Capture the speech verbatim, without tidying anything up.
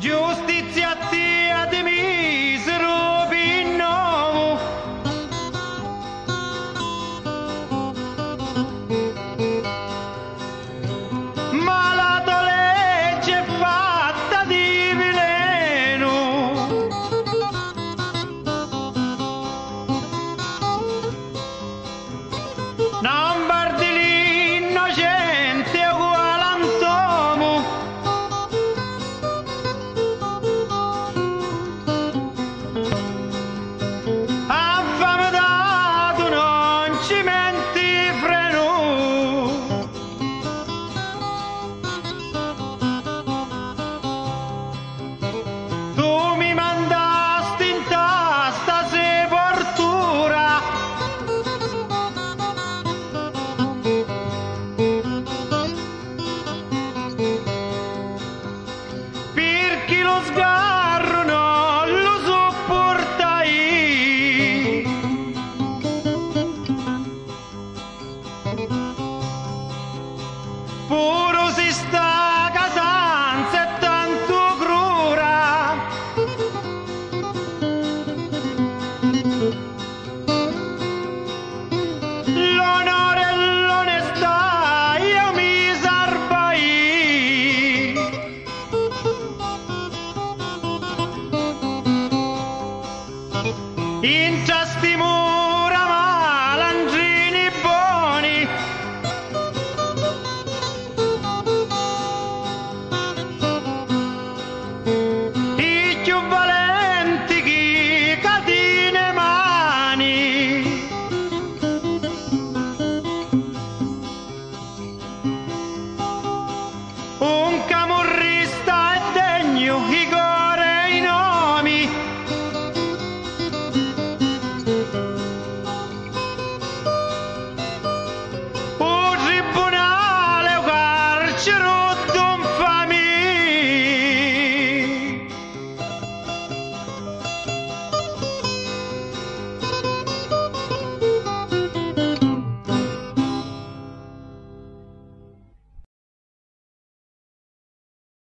Giustizia a tia ti misiru pi nomu. Ma la to leggi è fatta di vilenu. Non pardi l'innocenti uguali a un tomu. Affamidatu non ci menti frenu. Tu mi mandasti nta sta sepoltura, pirchì lu sgarru non lu suppurtai. Puru si sta casanza è tantu crura, l'onore e l'onestà io mi sarbai. Intra